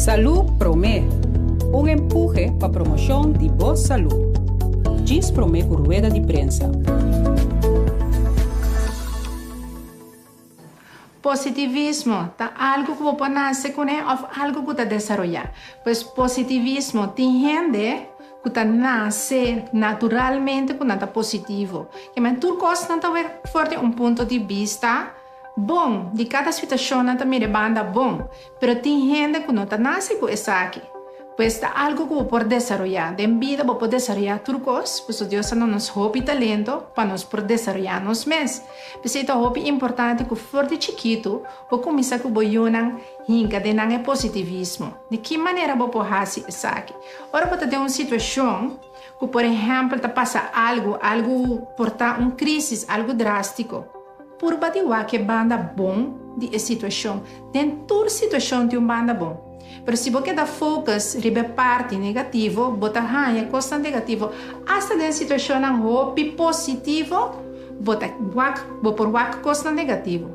Salú Promé, un empuhe pa promoshon di bo salú. Djis promé ku rueda di prensa. Positivismo ta algu ku bo por nase kuné òf algu ku ta desaroyá. Pues positivismo tin hende ku ta nase naturalmente ku nan ta positivo. Kimen tur kos nan ta wek for di un punto di bista bon, di kada situashon nan ta mira e banda bon. Pero tin hende ku no ta nase ku esaki. Pues ta algu ku bo por desaroyá. Den bida bo por desaroyá tur kos, pasobra Dios a duna nos hopi talento pa nos por desaroyá nos mes. P'esei ta hopi importante ku for di chikitu bo kuminsá ku bo yunan hinka den nan e positivismo. Di ki manera bo por hasi esaki? Ora bo ta den un situashon ku por ehèmpel ta pasa algu, algu por ta un krísis, algu drástiko. Purba di wak e banda bon di e situashon. Den tur situashon tin un banda bon. Pero si bo keda focus riba e parti negativo, bo ta haña kosnan negativo. Asta den situashonnan hopi positivo, bo ta wak, bo por wak kosnan negativo.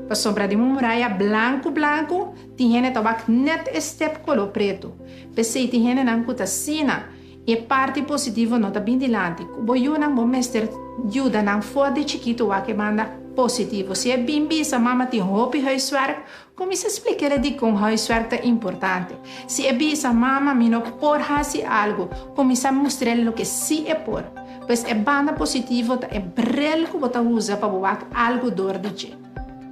Pasobra den un muraya blanku blanku, tin hende ta wak nèt e step koló pretu. P'esei tin hendenan ku ta asina. E parti positivo no ta bin dilanti. Ku bo yunan bo mester yuda nan for di chikitu wak e banda positivo. Si e bin bisa mama tin hopi huiswerk, kuminsa splik'el dikon huiswerk ta importante. Si e bisa mama mi no por hasi algu, kuminsa mustr'el loke si e por. Pues e banda positivo ta e bril ku bo ta usa pa bo wak algu dor di dje.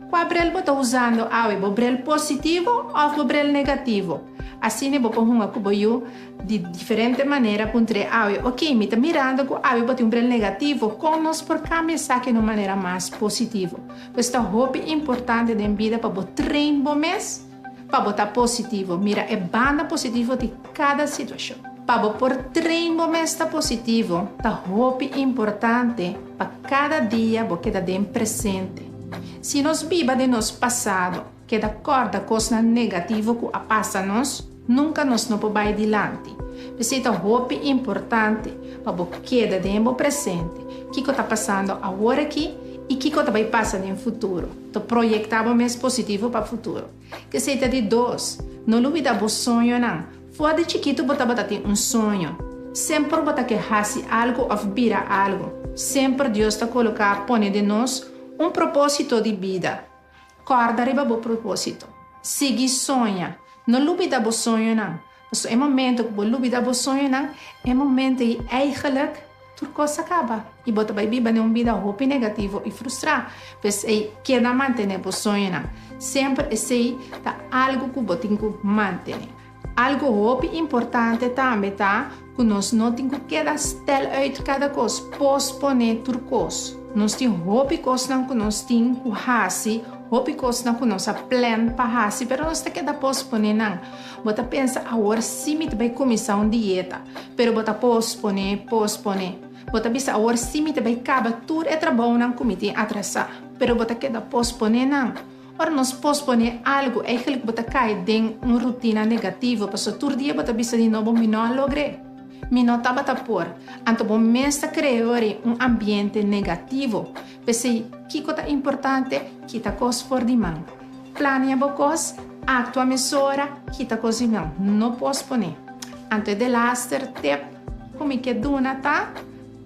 Kua bril bo ta usando awe, bo bril positivo òf bo bril negativo? Asina bo por hunga ku bo yu Di diferente manera puntr'é awe, Oké, mi ta mirando ku awe bo tin un bril negativo, kon nos por kambia esaki na un manera mas positivo? Pues ta hopi importante den bida pa bo train bo mes pa bo ta positivo, mira e banda positivo di kada situashon. Pa bo por train bo mes ta positivo, ta hopi importante pa kada dia bo keda den presente. Si nos biba den nos pasado, keda kòrda kosnan negativo ku a pasa nos, Nunka nos no por bai dilanti. P'esei ta hopi importante pa bo keda den bo presente, kiko ta pasando awor aki i kiko ta bai pasa den futuro. Ta proyektá bo mes positivo pa futuro. K'esei ta di dos, no lubidá bo soñonan. For di chikitu bo tabata tin un soño. Semper bo ta ke hasi algu òf bira algu. Semper Dios ta koloká pone den nos un propósito di bida. Kòrda riba bo propósito. Sigui soña. No lubida bo soñonan. Pasobra e momento ku bo lubida bo soñonan, e momento ei eigenlijk tur kos a kaba i bo ta bai biba den un bida hopi negativo i frustrá. P'esei, keda mantené bo soñonan. Semper esei ta algu ku bo tin ku mantené. Algu hopi importante tambe ta ku nos no tin ku keda stel uit kada kos, posponé tur kos. Nos tin hopi kosnan ku nos tin ku hasi, hopi kosnan ku nos a plan pa hasi, pero nos ta keda posponé nan. Bo ta pensa, Awor sí mi ta bai kuminsá un dieta, pero bo ta posponé, posponé. Bo ta bisa, Awor sí mi ta bai kaba tur e trabounan ku mi tin atrasá, pero bo ta keda posponé nan. Ora nos posponé algu, eigenlijk bo ta kai den un rutina negativo, pasobra tur dia bo ta bisa di nobo, Mi no a logr'é. Mi no tabata por. Anto bo mes ta krea ori un ambiente negativo. P'esei, kiko ta importante? Kita kos for di man. Plania bo kos, aktua mesora, kita kos di man. No posponé. Anto e delaster tip ku mi ke duna ta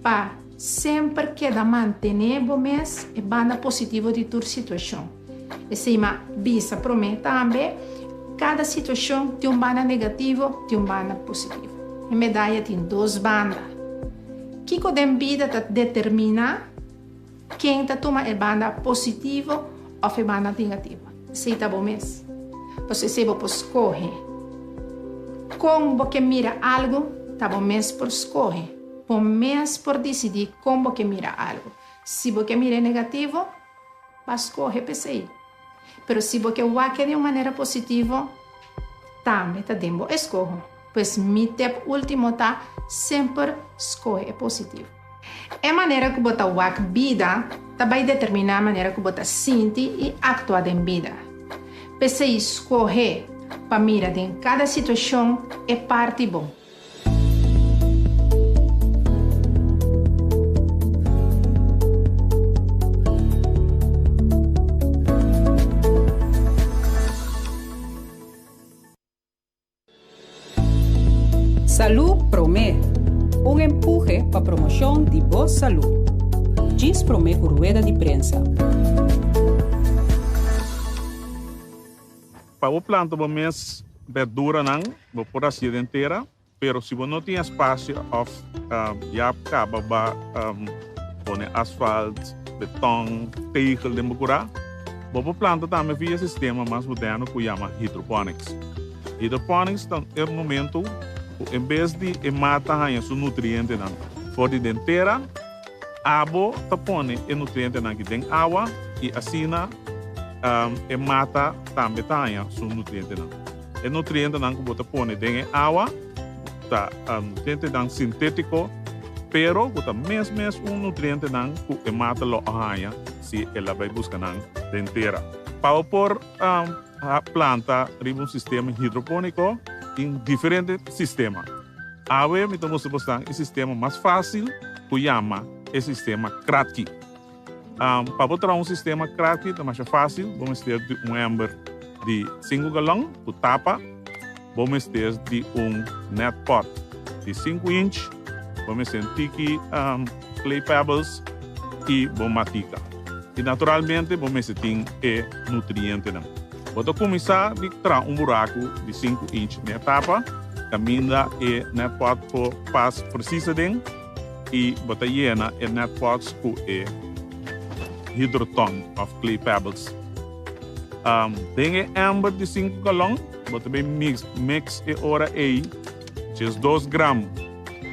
pa. Semper keda mantené bo mes e banda positivo di tur situashon. Esei m'a bisa promé tambe, kada situashon tin un banda negativo, tin un banda positivo. E medaya tin dos banda. Kiko den bida ta determiná ken ta tuma e banda positivo òf e banda negativo? Esei ta bo mes. Pasobra esei bo por skohe. Kon bo ke mira algu ta bo mes por skohe. Bo mes por disidí kon bo ke mira algu. Si bo ke mira e negativo, ba skohe p'esei. Pero si bo ke wak e di un manera positivo, tambe ta den bo eskoho. Pues mi tep último ta, semper skohe e positivo. E manera ku bo ta wak bida ta bai determiná manera ku bo ta sinti i aktua den bida. P'esei skohe pa mira den kada situashon e parti bon. Promé, Un empuhe pa promoshon di bo salú. Djis promé ku rueda di prensa. Pa bo planta bo mes berduranan, bo por hasié den tera, pero si bo no tin espasio òf ya kaba ba pone asfalt, beton, tegel den bo kurá, bo por planta tambe via sistema mas moderno ku yama hydroponics. Hydroponics ta e momento ku en bes di e mata haña su nutrientenan for di den tera, abo ta pone e nutrientenan aki den awa i asina e mata tambe ta haña su nutrientenan. E nutrientenan ku bo ta pone den e awa ta nutrientenan sintétiko, pero ku ta mes mes un nutrientenan ku e mata lo a haña si el a bai buska nan den tera. Pa bo por A planta riba un sistema hidroponico tin diferente sistema. Awe mi ta mustra bosnan e sistema mas facil cu yama e sistema Kratky. Pa bo traha un sistema Kratky ta masha facil, bo mester di un ember di sinku galon cu tapa, bo mester di un net pot di sinku inch, bo mester un tiki clay pebbles y bo matica. Y naturalmente bo mester tin e nutrientenan. Bo ta cuminsa di traha un buracu di sinku inch den e tapa, caminda e net pot por pas precies aden y bo ta yena e net pots cu e hydroton of clay pebbles. Den e ember di sinku galon bo ta bay mix mix e ora ey 12 gram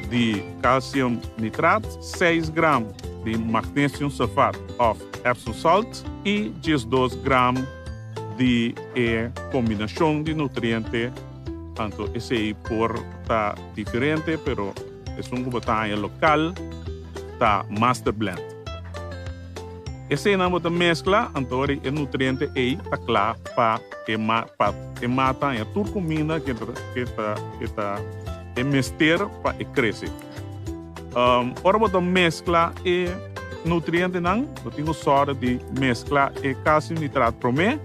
di calcium nitraat, 6 gram di magnesium sulfaat of Epsom salt y 12 gram di e combinacion di nutriente. Anto esey por ta diferente, pero esun cu bo ta haña local ta Master Blend. Eseinan bo ta mezcla, anto ora e nutriente ey ta cla pa e pa e mata haña tur cuminda ke ta ke ta e mester pa e crece. Ora bo ta mezcla e nutrientenan, bo tin cu sòru di mezcla e calcium nitraat prome,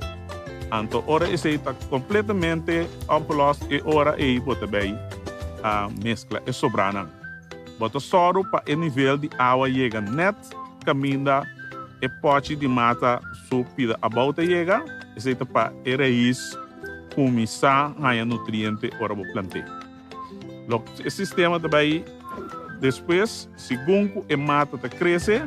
anto ora esey ta completamente opgelost e ora ey bo ta bay mezcla e sobranan. Bo ta sòru pa e nivel di awa yega net kaminda e pòchi di mata su pida abou ta yega, esei ta pa e rais kuminsá haña nutriente ora bo plant'é. Lo e sistema ta bai despues, segun ku e mata ta krese,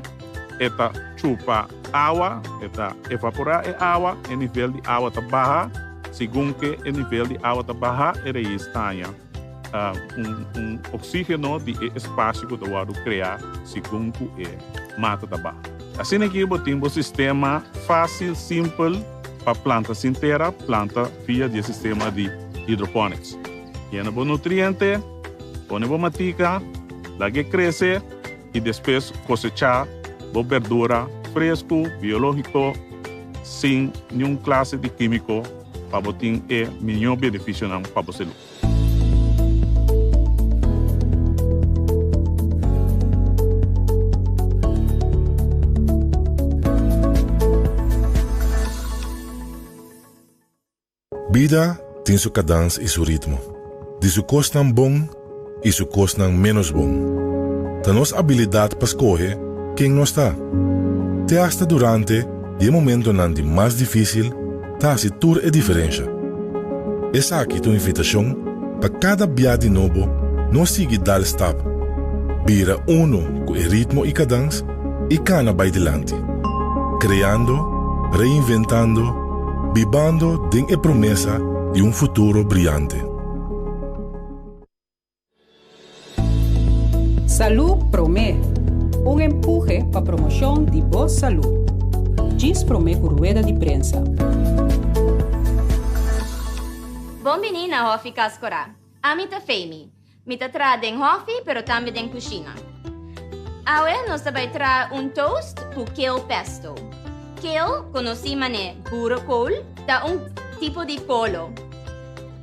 e ta chupa awa, e ta evaporá e awa, e nivel di awa ta baha, segun ke e nivel di awa ta baha, e rais ta haña un oxígeno di e espasio ku ta wòrdu kreá segun ku e mata ta baha. Asina aki bo tin bo sistema fásil, simpel pa planta sin tera, planta via di e sistema di hydroponics. Yena bo nutriente, pone bo matica, lag'é krese i despues kosechá bo berdura fresku, biológiko, sin niun klase di kímiko pa bo tin e mihó benefisionan pa bo salú. Bida tin su kadans i su ritmo, di su kosnan bon i su kosnan ménos bon. Ta nos abilidat pa skohe ken nos ta. Te asta durante di e momentonan di mas difísil ta hasi tur e diferensha. Esaki ta un invitashon pa kada bia di nobo nos sigui dal stap, bira uno ku e ritmo i kadans i kana bai dilanti, kreando, reinventando, bibando den e promesa di un futuro briante. Salú Promé, un empuhe pa promoshon di bo salú. Djis promé ku rueda di prensa. Bon bini na Hòfi Kas Korá. Ami ta Femi. Mi ta traha den hòfi pero tambe den kushina. Awe nos ta bai traha un toast ku kale pesto. Kale, konosí manera boerenkool, ta un tipo di kolo.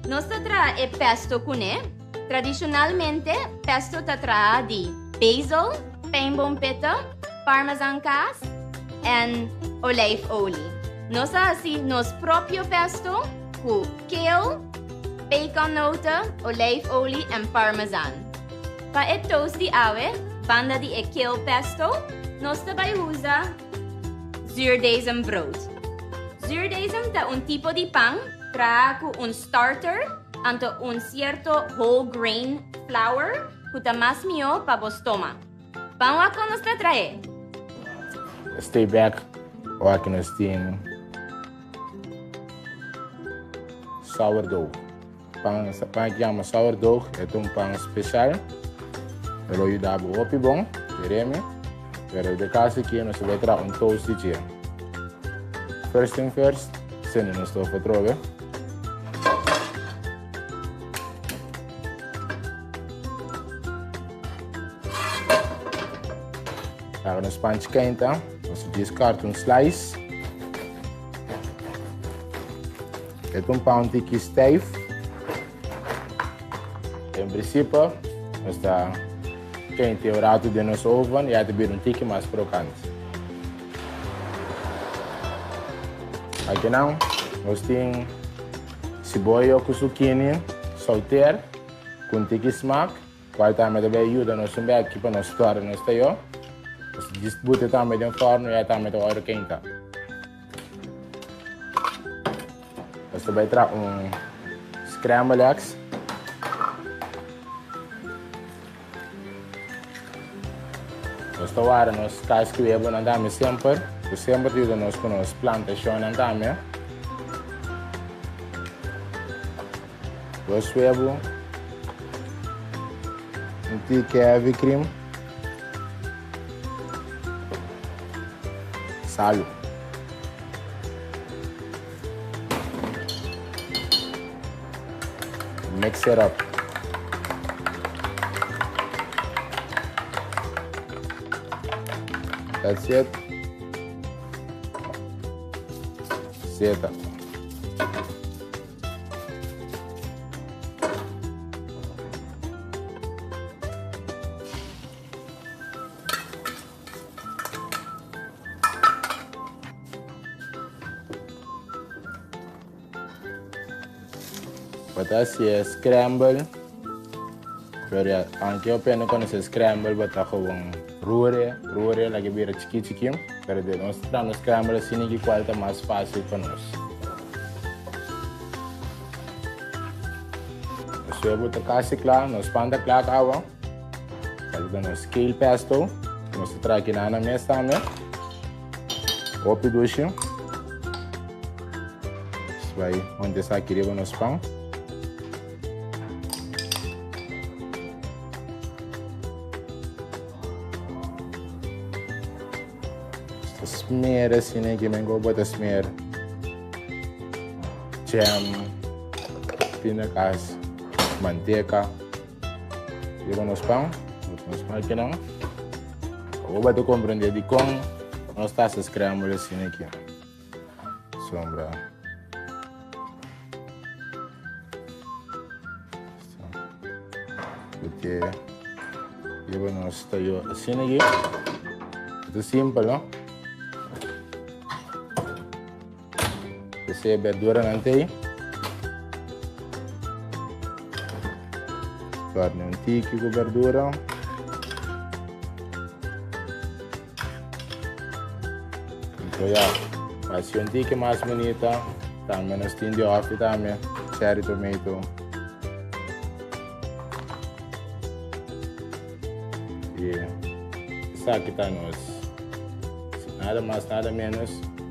Nos ta traha e pesto kuné. Tradishonalmente, pesto ta traha di basil, pijnboompitten, parmesan kaas en olijfolie. Nos ta hasi nos propio pesto ku kale, pekannoten, olijfolie en parmesan. Pa e toast di awe, banda di e kale pesto, nos ta bai usa zuurdesembrood. Zuurdesem ta un tipo di pan traha ku un starter anto un sierto whole grain flour ku ta mas mihó pa bo stoma. Ban wak kon nos ta trahe. Stay back wak nos tin sourdough. Pan, pan ki yama sourdough, e ta un pan special. E lo yuda bo hopi bon, keremi. Pero de caso aki nos ta bai traha un toast di dje. First thing first, sende nos stof atrobe. Laga nos panchi keinta, nos djis kòrta un slice. E ta un pan tiki stijf. En principe, nos ta keinta un rato den nos oven y a ta bira un tiki mas krokant. Akinan nos tin siboyo ku zucchini sauteer ku un tiki smak. Cual tambe ta bay yuda nos un beki pa nos torna nos tayo. Nos ta djis bute tambe den forno y tambe ta worde keinta. Nos ta bay traha un scramble eggs. Nos ta warda nos kaski webonan tambe semper, ku semper ta yuda nos ku nos plantashonnan tambe. Dos webo, un tiki heavy cream, salu. Mix it up. That's it. Zeta. Bo ta hasié scramble, pero ya anke yo pende konosé scramble bo ta gewoon rure, rure laga e bira chiki chiki, pero de nos ta trahando scramble asina ki kual ta mas fácil pa nos. Nos huevo ta kasi kla, nos pan ta kla kawa. Esaki ta nos kale pesto, nos ta traha kinan na mes tambe. Hopi dushi. Nos bai hunta esaki riba nos pan. Nos ta smeer asina aki, men ku bo ta smeer jam, pindakaas, manteka. Riba nos pan, nos pan akinan. Awor bo ta comprende dikon nos ta hasi scramble asina aki. Sombra. Porque riba nos tayo asina aki. Ta simpel, no? P'esei e berduranan ta ei. Torna un tiki ku berdura. Anto ya, hasi un tiki mas bunita. Tambe nos tin di òfi tambe, cherry tomato. I esaki ta nos. Nada mas nada menos,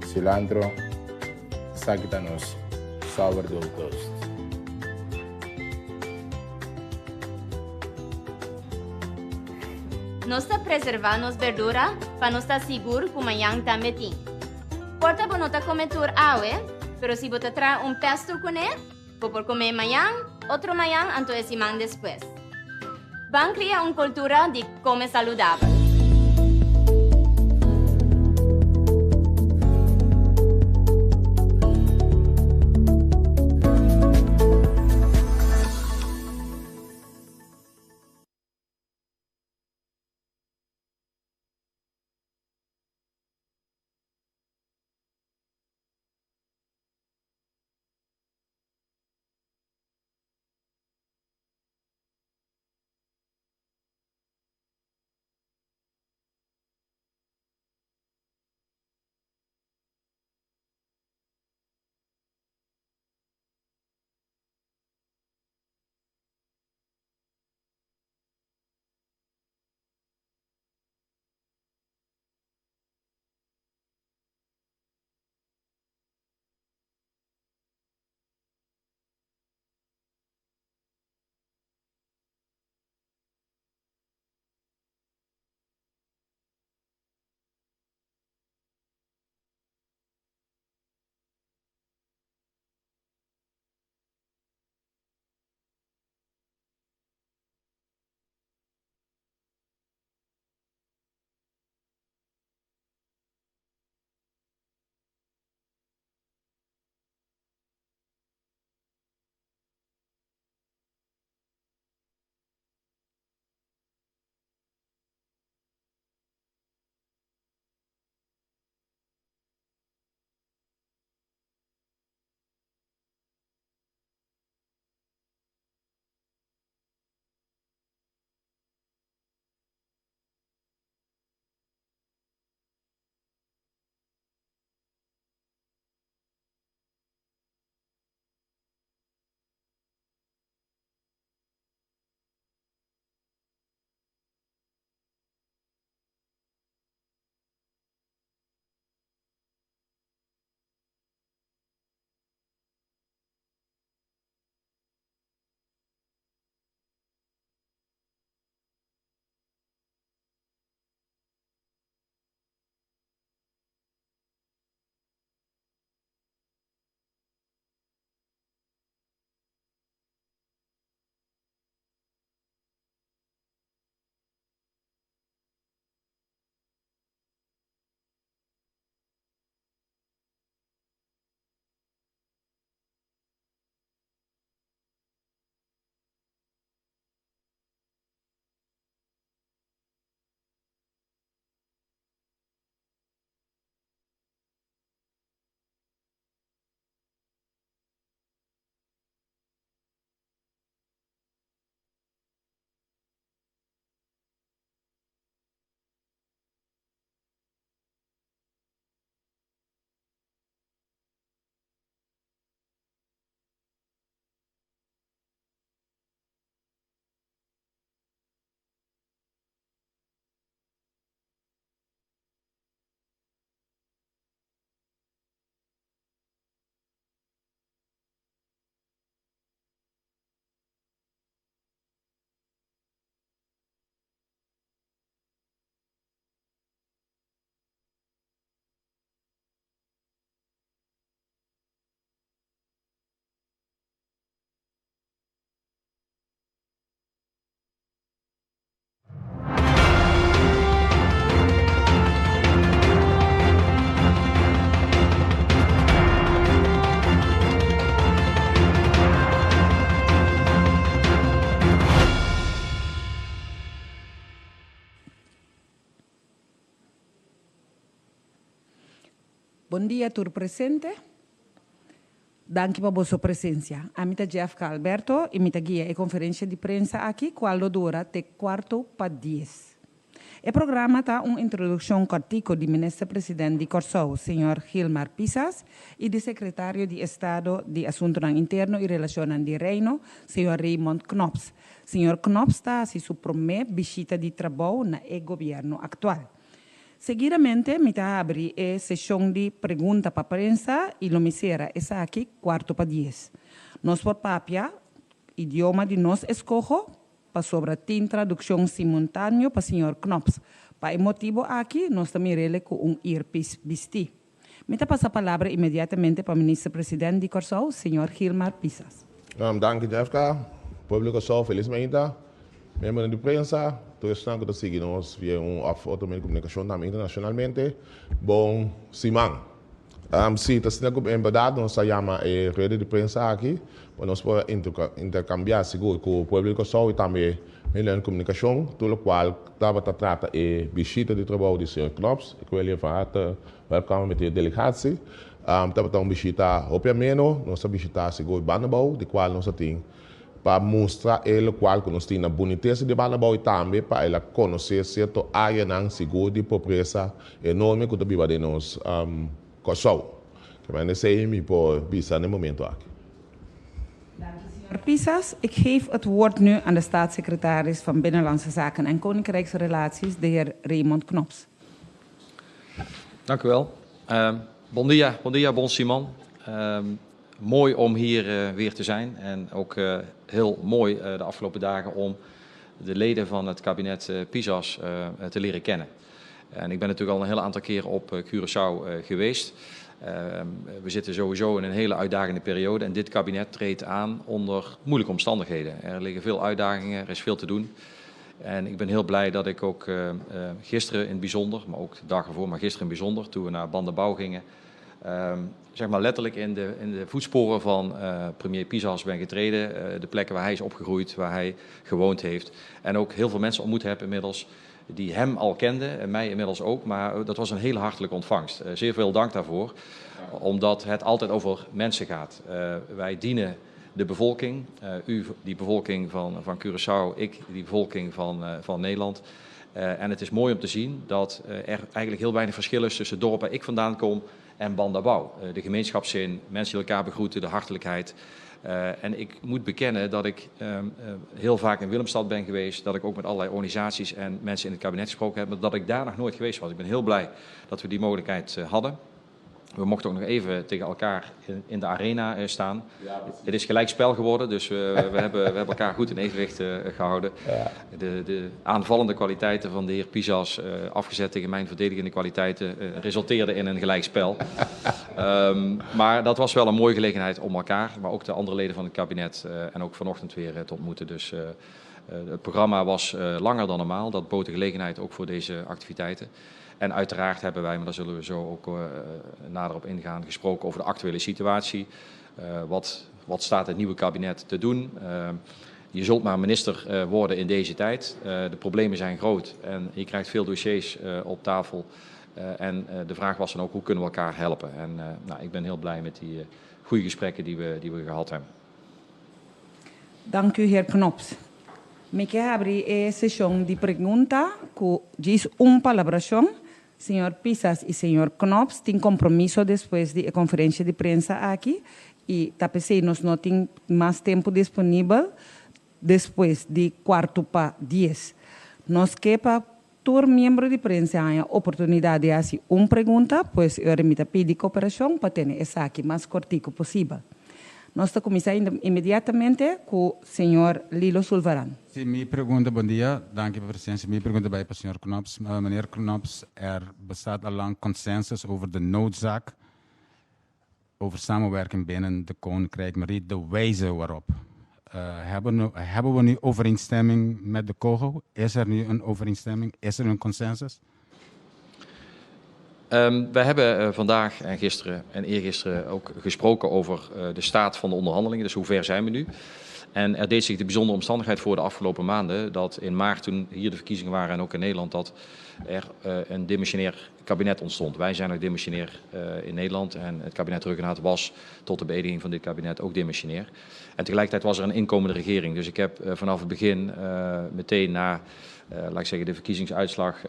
cilantro, esaki ta nos sourdough toast. Nos ta preserva nos berdura pa nos ta sigur cu mañan tambe tin. Por ta bo no ta come tur awe, pero si bo ta traha un pesto cune, bo por come mañan, otro mañan anto e siman despues. Ban cria un cultura di come saludabel. Bon dia tur presente. Danki pa boso presensia. Ami ta Jefka Alberto i mi ta guia e konferensia di prensa aki kual lo dura te kuarto pa dies. E programa ta un introdukshon kòrtiku di Minister President di Kòrsou, señor Gilmar Pisas i di Sekretario di Estado di Asuntunan Interno i Relashonnan di Reino, señor Raymond Knops. Señor Knops ta hasi su promé bishita di trabou na e gobièrnu aktual. Seguidamente mi ta habri e seshon di pregunta pa prensa i lo mi sera esaki kuarto pa dies. Nos por papia idioma di nos eskoho pasobra tin tradukshon simultáneo pa señor Knops. Pa e motibu aki nos ta mir'ele ku un earpiece bistí. Mi ta pasa palabra inmediatamente pa Minister President di Kòrsou, señor Gilmar Pisas. Danki Jefka. Pueblo di Kòrsou felis mainta. Miembronan di prensa, tur esnan ku ta sigui nos via un òf otro medio di komunikashon tambe internashonalmente, bon siman. Si, ta asina ku en bèrdat nos a yama e rueda di prensa aki pa nos por interkambiá sigur ku pueblo di Kòrsou i tambe medionan di komunikashon tur lokual tabata trata e bishita di trabou di señor Knops. Ik wil je van harte welkomen met de delegatie. Tabata un bishita hopi ameno. Nos a bishita sigur Bandabou di kual nos a tin pa mustra e lokual ku nos tin na bunitesa di Bandabou i tambe pa el a konosé sierto áreanan sigur di pobresa enorme ku ta biba den nos Kòrsou. Kemende esei mi por bisa na e momento aki. Danki señor Pisas. Ik geef het woord nu aan de staatssecretaris van Binnenlandse Zaken en Koninkrijksrelaties, de heer Raymond Knops. Dank u wel. Bon dia, bon dia, bon siman. Mooi om hier weer te zijn en ook heel mooi de afgelopen dagen om de leden van het kabinet Pisas te leren kennen. En ik ben natuurlijk al een heel aantal keer op Curaçao geweest. We zitten sowieso in een hele uitdagende periode en dit kabinet treedt aan onder moeilijke omstandigheden. Er liggen veel uitdagingen, er is veel te doen. En ik ben heel blij dat ik ook gisteren in het bijzonder, maar ook de dag ervoor, maar gisteren in het bijzonder, toen we naar Bandabou gingen, zeg maar letterlijk in de voetsporen van premier Pisas ben getreden. De plekken waar hij is opgegroeid, waar hij gewoond heeft. En ook heel veel mensen ontmoet heb inmiddels die hem al kenden en mij inmiddels ook. Maar dat was een hele hartelijke ontvangst. Zeer veel dank daarvoor, omdat het altijd over mensen gaat. Wij dienen de bevolking, u die bevolking van Curaçao, ik die bevolking van Nederland. En het is mooi om te zien dat er eigenlijk heel weinig verschil is tussen het dorp waar ik vandaan kom en Bandabou. De gemeenschapszin, mensen die elkaar begroeten, de hartelijkheid. En ik moet bekennen dat ik heel vaak in Willemstad ben geweest, dat ik ook met allerlei organisaties en mensen in het kabinet gesproken heb, maar dat ik daar nog nooit geweest was. Ik ben heel blij dat we die mogelijkheid hadden. We mochten ook nog even tegen elkaar in de arena staan. Ja, precies. Het is gelijk spel geworden, dus we hebben elkaar goed in evenwicht gehouden. De aanvallende kwaliteiten van de heer Pisas, afgezet tegen mijn verdedigende kwaliteiten, resulteerden in een gelijkspel. Maar dat was wel een mooie gelegenheid om elkaar, maar ook de andere leden van het kabinet en ook vanochtend weer te ontmoeten. Dus het programma was langer dan normaal. Dat bood de gelegenheid ook voor deze activiteiten. En uiteraard hebben wij, maar daar zullen we zo ook nader op ingaan, gesproken over de actuele situatie. Wat staat het nieuwe kabinet te doen? Je zult maar minister worden in deze tijd. De problemen zijn groot en je krijgt veel dossiers op tafel. En de vraag was dan ook, hoe kunnen we elkaar helpen? En ik ben heel blij met die goede gesprekken die we gehad hebben. Dank u, heer Knops. Mi ke habri e seshon di pregunta ku djis un palabrashon. Señor Pisas i señor Knops tin kompromiso despues di e konferensha di prensa aki i ta p'esei nos no tin mas tempu disponibel despues di kuartu pa dies. Nos ke pa tur miembro di prensa haña oportunidat di hasi un pregunta, pues e ora mi ta pidi koperashon pa tene esaki mas kortiku posibel. Nos ta kuminsá inmediatamente ku señor Lilo Sulvaran. Sí, mi pregunta, bon dia, danki pa presencia. Mi pregunta bai pa señor Knops. Meneer Knops, er bestaat al lang consensus over de noodzaak over samenwerking binnen de Koninkrijk, maar niet de wijze waarop. Hebben we nu overeenstemming met de COGO? Is er nu een overeenstemming? Is er een consensus? Wij hebben vandaag en gisteren en eergisteren ook gesproken over de staat van de onderhandelingen. Dus hoe ver zijn we nu? En er deed zich de bijzondere omstandigheid voor de afgelopen maanden dat in maart, toen hier de verkiezingen waren en ook in Nederland, dat er een demissionair kabinet ontstond. Wij zijn ook demissionair in Nederland en het kabinet Rhuggenaath was tot de beëdiging van dit kabinet ook demissionair. En tegelijkertijd was er een inkomende regering. Dus ik heb vanaf het begin meteen na, laat ik zeggen, de verkiezingsuitslag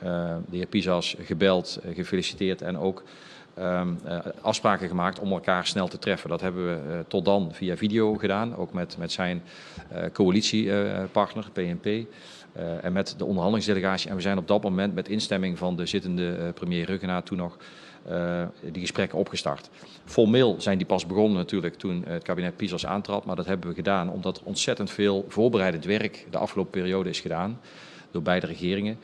de heer Pisas gebeld, gefeliciteerd en ook afspraken gemaakt om elkaar snel te treffen. Dat hebben we tot dan via video gedaan, ook met zijn coalitiepartner PNP en met de onderhandelingsdelegatie. En we zijn op dat moment met instemming van de zittende premier Rhuggenaath toen nog die gesprekken opgestart. Formeel zijn die pas begonnen natuurlijk toen het kabinet Pisas aantrad, maar dat hebben we gedaan omdat er ontzettend veel voorbereidend werk de afgelopen periode is gedaan door beide regeringen.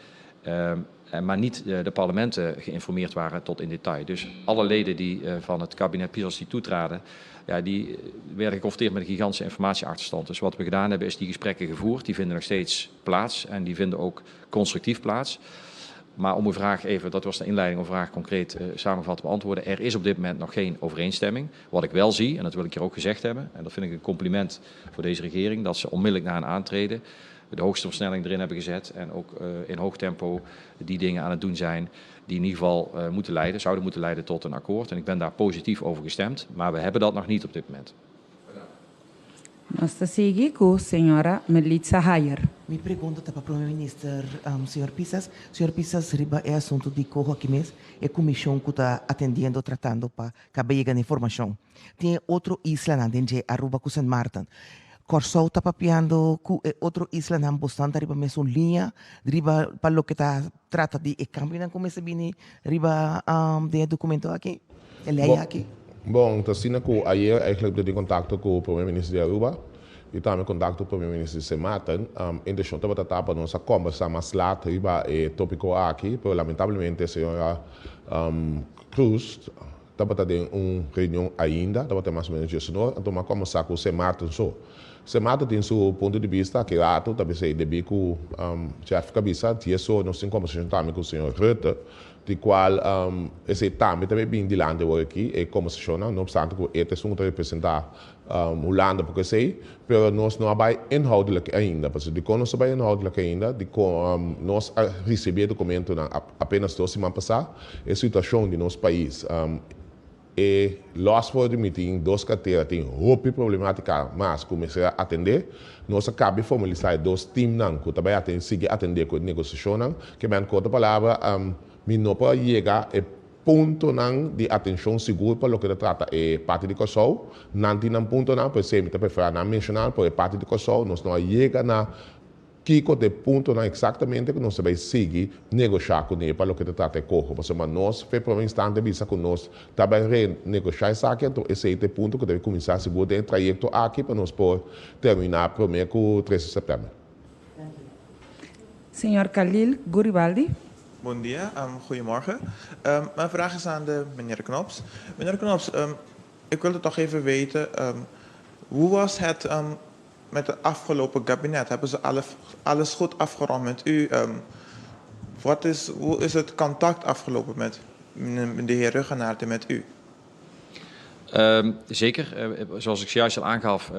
Maar niet de parlementen geïnformeerd waren tot in detail. Dus alle leden die van het kabinet Pisas die toetraden, ja, die werden geconfronteerd met een gigantische informatieachterstand. Dus wat we gedaan hebben is die gesprekken gevoerd. Die vinden nog steeds plaats en die vinden ook constructief plaats. Maar om uw vraag even, dat was de inleiding, om uw vraag concreet samengevat te beantwoorden. Er is op dit moment nog geen overeenstemming. Wat ik wel zie, en dat wil ik hier ook gezegd hebben, en dat vind ik een compliment voor deze regering, dat ze onmiddellijk na een aantreden de hoogste versnelling erin hebben gezet en ook in hoog tempo die dingen aan het doen zijn die in ieder geval zouden moeten leiden tot een akkoord. En ik ben daar positief over gestemd, maar we hebben dat nog niet op dit moment. Nos ta sigui ku señora Melitza Hayer. Mi pregunta ta pa promé minister señor Pisas. Señor Pisas, riba e asuntu di coho aki mes, e komishon ku ta atendiendo, tratando pa kaba yega na informashon. Tin e otro islanan den dje, Aruba ku Sint Maarten. Kòrsou ta papiando ku e otro islanan, bosnan ta riba mesun liña riba pa loke ta trata di e kambionan ku mester bini riba den e dokumento aki, e lei aki? Bon, ta asina ku ayer eigenlijk mi ta den kontakto ku Prome Minister di Aruba i tambe kontakto ku Prome Minister di Sint Maarten. Intenshon tabata ta pa nos a kombersá mas lat riba e topiko aki, pero lamentablemente señora Cruz tabata den un reunion ainda, tabata mas o menos diesunor, anto mi a kombersá ku Sint Maarten so. Sint Maarten tin su punto di bista aki rato, ta bisa debí ku Jeff a bisa, diesor nos tin kombersashon tambe ku señor Rutte, di kual esei tambe ta bin dilanti awor aki, e kombersashonnan, no opstante ku e ta esun ku ta representá Hulanda poko esei, pero nos no a bai inhoudelijk ainda. Pasobra dikon nos a bai inhoudelijk ainda? Dikon nos a risibí e dokumentonan apenas dos siman pasá, e situashon di nos pais e lòs for di mi tin dos kartera tin hopi problemátika mas ku mester a atendé. Nos a kabi formalisá e dos timnan ku ta bai sigui atendé ku e negosiashonnan. Ke men ku otro palabra, mi no por a yega e puntonan di atenshon sigur pa loke ta trata e parti di Kòrsou. Nan tin nan puntonan, p'esei mi ta preferá nan menshoná, pero e parti di Kòrsou nos no a yega na kiko ta e puntonan eksaktamente ku nos ta bai sigui negoshá kuné pa loke ta trata e koho. Pasobra nos fe promé instante bisa ku nos ta bai renegoshá esaki, anto esei ta e punto ku ta bai kuminsá sigur den e trayekto aki pa nos por terminá promé ku tres di sèptèmber. Señor Khalil Guribaldi. Bon dia, goedemorgen. Mijn vraag is aan de meneer Knops. Meneer Knops, ik wilde toch even weten, hoe was het met het afgelopen kabinet? Hebben ze alles goed afgerond met u? Hoe is het contact afgelopen met de heer Rhuggenaath en met u? Zeker. Zoals ik zojuist al aangaf,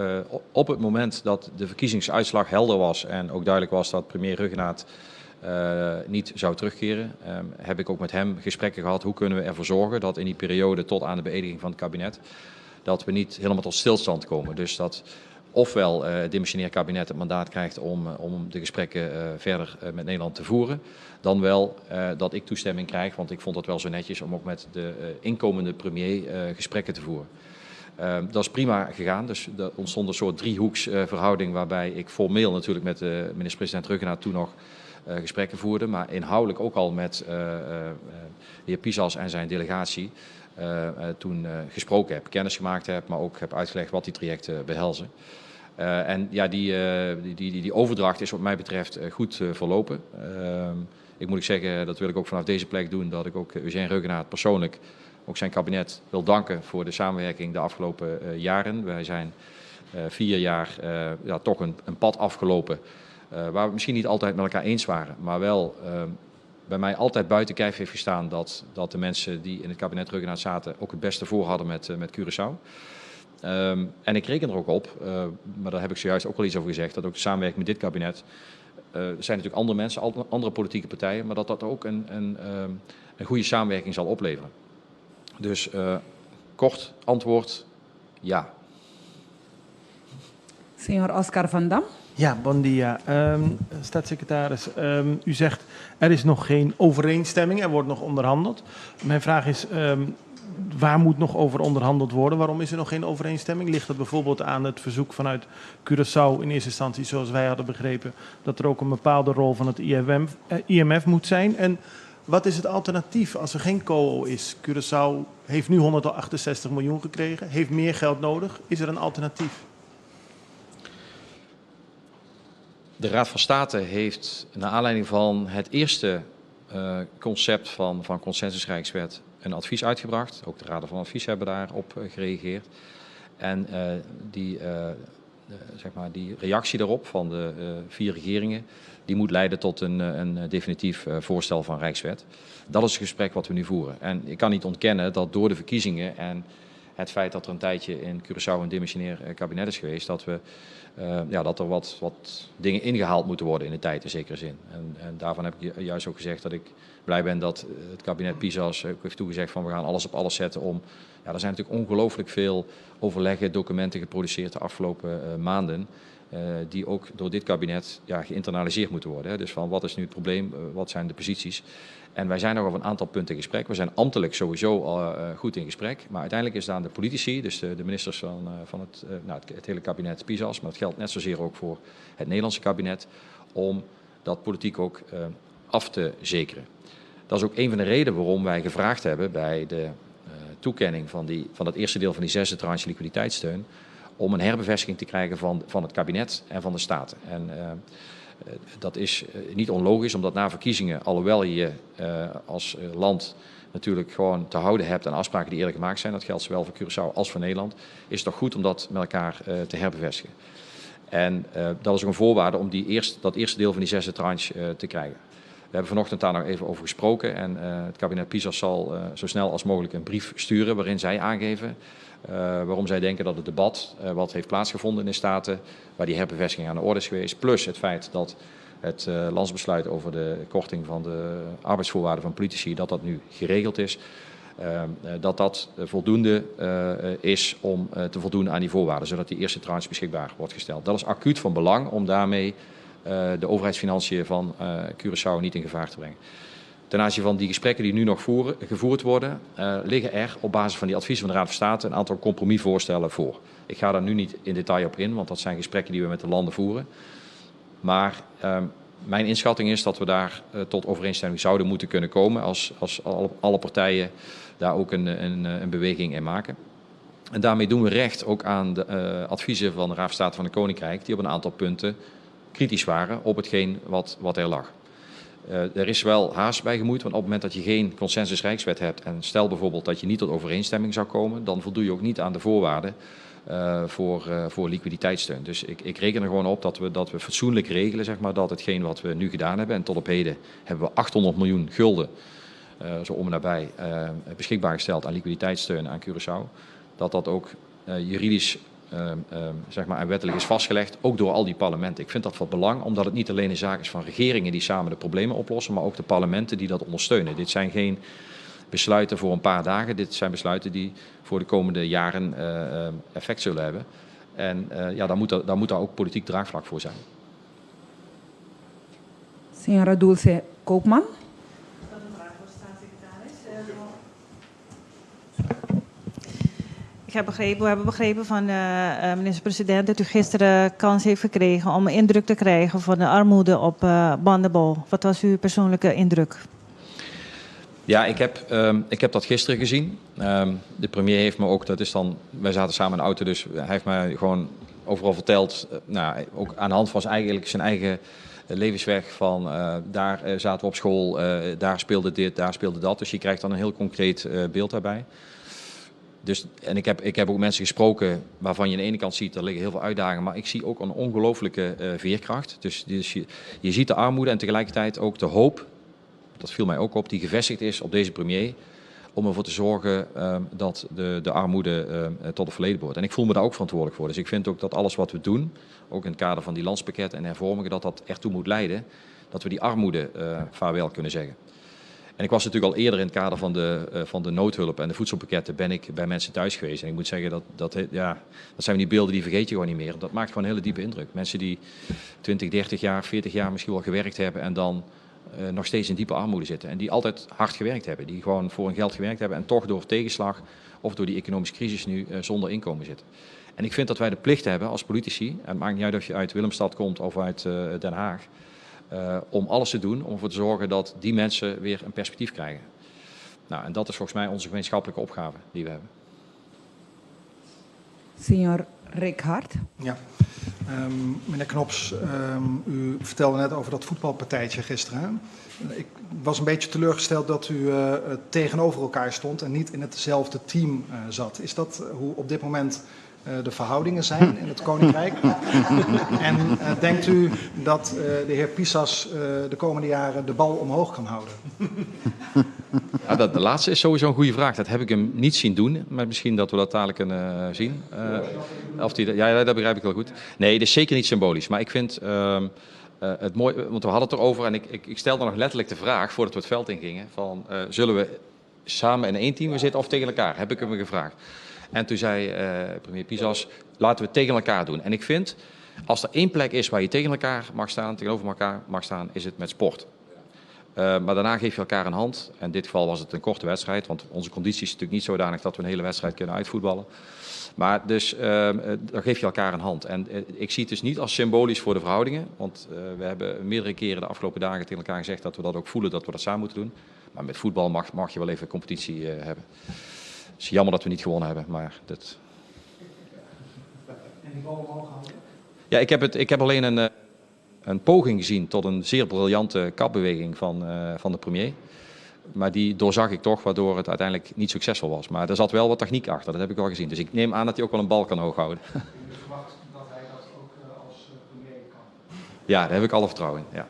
op het moment dat de verkiezingsuitslag helder was en ook duidelijk was dat premier Rhuggenaath niet zou terugkeren, heb ik ook met hem gesprekken gehad. Hoe kunnen we ervoor zorgen dat in die periode tot aan de beëdiging van het kabinet, dat we niet helemaal tot stilstand komen. Dus dat ofwel het demissionair kabinet het mandaat krijgt om de gesprekken verder met Nederland te voeren, dan wel dat ik toestemming krijg, want ik vond dat wel zo netjes om ook met de inkomende premier gesprekken te voeren. Dat is prima gegaan, dus er ontstond een soort driehoeksverhouding waarbij ik formeel natuurlijk met de minister-president Rhuggenaath toen nog gesprekken voerde, maar inhoudelijk ook al met de heer Pisas en zijn delegatie toen gesproken heb, kennis gemaakt heb, maar ook heb uitgelegd wat die trajecten behelzen. En ja, die overdracht is wat mij betreft goed verlopen. Ik moet ook zeggen, dat wil ik ook vanaf deze plek doen, dat ik ook Eugène Rhuggenaath persoonlijk, ook zijn kabinet wil danken voor de samenwerking de afgelopen jaren. Wij zijn 4 jaar ja, toch een pad afgelopen waar we misschien niet altijd met elkaar eens waren, maar wel bij mij altijd buiten kijf heeft gestaan dat de mensen die in het kabinet Rhuggenaath zaten ook het beste voor hadden met Curaçao. Um, en ik reken er ook op, maar daar heb ik zojuist ook al iets over gezegd, dat ook de samenwerking met dit kabinet, er zijn natuurlijk andere mensen, andere politieke partijen, maar dat dat ook een goede samenwerking zal opleveren. Dus kort antwoord, ja. Señor Oscar van Dam. Ja, bon dia. Staatssecretaris, u zegt er is nog geen overeenstemming, er wordt nog onderhandeld. Mijn vraag is, waar moet nog over onderhandeld worden? Waarom is er nog geen overeenstemming? Ligt dat bijvoorbeeld aan het verzoek vanuit Curaçao in eerste instantie, zoals wij hadden begrepen, dat er ook een bepaalde rol van het IMF moet zijn? En wat is het alternatief als er geen COO is? Curaçao heeft nu 168 miljoen gekregen, heeft meer geld nodig. Is er een alternatief? De Raad van State heeft naar aanleiding van het eerste concept van consensusrijkswet een advies uitgebracht. Ook de Raden van Advies hebben daarop gereageerd. En zeg maar, die reactie daarop van de 4 regeringen, die moet leiden tot een definitief voorstel van Rijkswet. Dat is het gesprek wat we nu voeren. En ik kan niet ontkennen dat door de verkiezingen en het feit dat er een tijdje in Curaçao een demissionair kabinet is geweest, dat er wat dingen ingehaald moeten worden in de tijd in zekere zin. En daarvan heb ik juist ook gezegd dat ik blij ben dat het kabinet Pisas ook heeft toegezegd van we gaan alles op alles zetten om... Ja, er zijn natuurlijk ongelooflijk veel overleggen, documenten geproduceerd de afgelopen maanden, die ook door dit kabinet, ja, geïnternaliseerd moeten worden. Hè. Dus van wat is nu het probleem, wat zijn de posities? En wij zijn nog over een aantal punten in gesprek. We zijn ambtelijk sowieso al goed in gesprek. Maar uiteindelijk is het aan de politici, dus de ministers van het hele kabinet Pisas, maar dat geldt net zozeer ook voor het Nederlandse kabinet, om dat politiek ook af te zekeren. Dat is ook een van de redenen waarom wij gevraagd hebben bij de toekenning van dat eerste deel van die 6e tranche liquiditeitssteun, om een herbevestiging te krijgen van het kabinet en van de Staten. En dat is niet onlogisch, omdat na verkiezingen, alhoewel je als land natuurlijk gewoon te houden hebt aan afspraken die eerder gemaakt zijn, dat geldt zowel voor Curaçao als voor Nederland, is het toch goed om dat met elkaar te herbevestigen. En dat is ook een voorwaarde om dat eerste deel van die 6e tranche te krijgen. We hebben vanochtend daar nog even over gesproken en het kabinet Pisas zal zo snel als mogelijk een brief sturen waarin zij aangeven waarom zij denken dat het debat wat heeft plaatsgevonden in de Staten, waar die herbevestiging aan de orde is geweest, plus het feit dat het landsbesluit over de korting van de arbeidsvoorwaarden van politici, dat dat nu geregeld is, dat dat voldoende is om te voldoen aan die voorwaarden, zodat die eerste tranche beschikbaar wordt gesteld. Dat is acuut van belang om daarmee de overheidsfinanciën van Curaçao niet in gevaar te brengen. Ten aanzien van die gesprekken die nu nog gevoerd worden, liggen er op basis van die adviezen van de Raad van State een aantal compromisvoorstellen voor. Ik ga daar nu niet in detail op in, want dat zijn gesprekken die we met de landen voeren. Maar mijn inschatting is dat we daar tot overeenstemming zouden moeten kunnen komen als alle partijen daar ook een beweging in maken. En daarmee doen we recht ook aan de adviezen van de Raad van State van het Koninkrijk, die op een aantal punten kritisch waren op hetgeen wat er lag. Er is wel haast bij gemoeid, want op het moment dat je geen consensus Rijkswet hebt en stel bijvoorbeeld dat je niet tot overeenstemming zou komen, dan voldoe je ook niet aan de voorwaarden voor liquiditeitssteun. Dus ik reken er gewoon op dat we fatsoenlijk regelen, zeg maar, dat hetgeen wat we nu gedaan hebben, en tot op heden hebben we 800 miljoen gulden, zo om en nabij, beschikbaar gesteld aan liquiditeitssteun aan Curaçao, dat dat ook juridisch zeg maar, en wettelijk is vastgelegd, ook door al die parlementen. Ik vind dat van belang, omdat het niet alleen een zaak is van regeringen die samen de problemen oplossen, maar ook de parlementen die dat ondersteunen. Dit zijn geen besluiten voor een paar dagen, dit zijn besluiten die voor de komende jaren effect zullen hebben. En ja, daar moet daar ook politiek draagvlak voor zijn. Senhora Dulce Koopman. Ik heb begrepen, we hebben begrepen van de minister-president dat u gisteren kans heeft gekregen om een indruk te krijgen van de armoede op Bandabou. Wat was uw persoonlijke indruk? Ja, ik heb dat gisteren gezien. De premier heeft me ook, dat is dan, wij zaten samen in de auto, dus hij heeft mij gewoon overal verteld, nou, ook aan de hand van zijn eigen levensweg van daar zaten we op school, daar speelde dit, daar speelde dat. Dus je krijgt dan een heel concreet beeld daarbij. Dus, en ik heb ook mensen gesproken waarvan je aan de ene kant ziet, er liggen heel veel uitdagingen, maar ik zie ook een ongelooflijke veerkracht. Dus je ziet de armoede en tegelijkertijd ook de hoop, dat viel mij ook op, die gevestigd is op deze premier, Om ervoor te zorgen dat de armoede tot het verleden behoort. En ik voel me daar ook verantwoordelijk voor. Dus ik vind ook dat alles wat we doen, ook in het kader van die landspakket en hervormingen, dat dat ertoe moet leiden dat we die armoede vaarwel kunnen zeggen. En ik was natuurlijk al eerder in het kader van de noodhulp en de voedselpakketten ben ik bij mensen thuis geweest. En ik moet zeggen, ja, dat zijn die beelden die vergeet je gewoon niet meer. Dat maakt gewoon een hele diepe indruk. Mensen die 20, 30 jaar, 40 jaar misschien wel gewerkt hebben en dan nog steeds in diepe armoede zitten. En die altijd hard gewerkt hebben. Die gewoon voor hun geld gewerkt hebben en toch door tegenslag of door die economische crisis nu zonder inkomen zitten. En ik vind dat wij de plicht hebben als politici, en het maakt niet uit of je uit Willemstad komt of uit Den Haag, om alles te doen om ervoor te zorgen dat die mensen weer een perspectief krijgen. Nou, en dat is volgens mij onze gemeenschappelijke opgave die we hebben. Señor Rick Hart. Ja, meneer Knops, u vertelde net over dat voetbalpartijtje gisteren. Ik was een beetje teleurgesteld dat u tegenover elkaar stond en niet in hetzelfde team zat. Is dat hoe op dit moment de verhoudingen zijn in het Koninkrijk? En denkt u dat de heer Pisas de komende jaren de bal omhoog kan houden? Ja, de laatste is sowieso een goede vraag. Dat heb ik hem niet zien doen, maar misschien dat we dat dadelijk kunnen zien. Of die, ja, dat begrijp ik heel goed. Nee, het is zeker niet symbolisch. Maar ik vind het mooi, want we hadden het erover en ik stelde nog letterlijk de vraag voordat we het veld ingingen: van, zullen we samen in één team zitten of tegen elkaar? Heb ik hem gevraagd. En toen zei premier Pisas: laten we het tegen elkaar doen. En ik vind, als er één plek is waar je tegen elkaar mag staan, tegenover elkaar mag staan, is het met sport. Maar daarna geef je elkaar een hand. En in dit geval was het een korte wedstrijd, want onze conditie is natuurlijk niet zodanig dat we een hele wedstrijd kunnen uitvoetballen. Maar dus dan geef je elkaar een hand. En ik zie het dus niet als symbolisch voor de verhoudingen, want we hebben meerdere keren de afgelopen dagen tegen elkaar gezegd dat we dat ook voelen, dat we dat samen moeten doen. Maar met voetbal mag je wel even competitie hebben. Het is jammer dat we niet gewonnen hebben, maar dat... En die bal omhoog houden? Ja, ik heb alleen een poging gezien tot een zeer briljante kapbeweging van de premier. Maar die doorzag ik toch, waardoor het uiteindelijk niet succesvol was. Maar er zat wel wat techniek achter, dat heb ik wel gezien. Dus ik neem aan dat hij ook wel een bal kan hoog houden. U verwacht dat hij dat ook als premier kan? Ja, daar heb ik alle vertrouwen in, ja.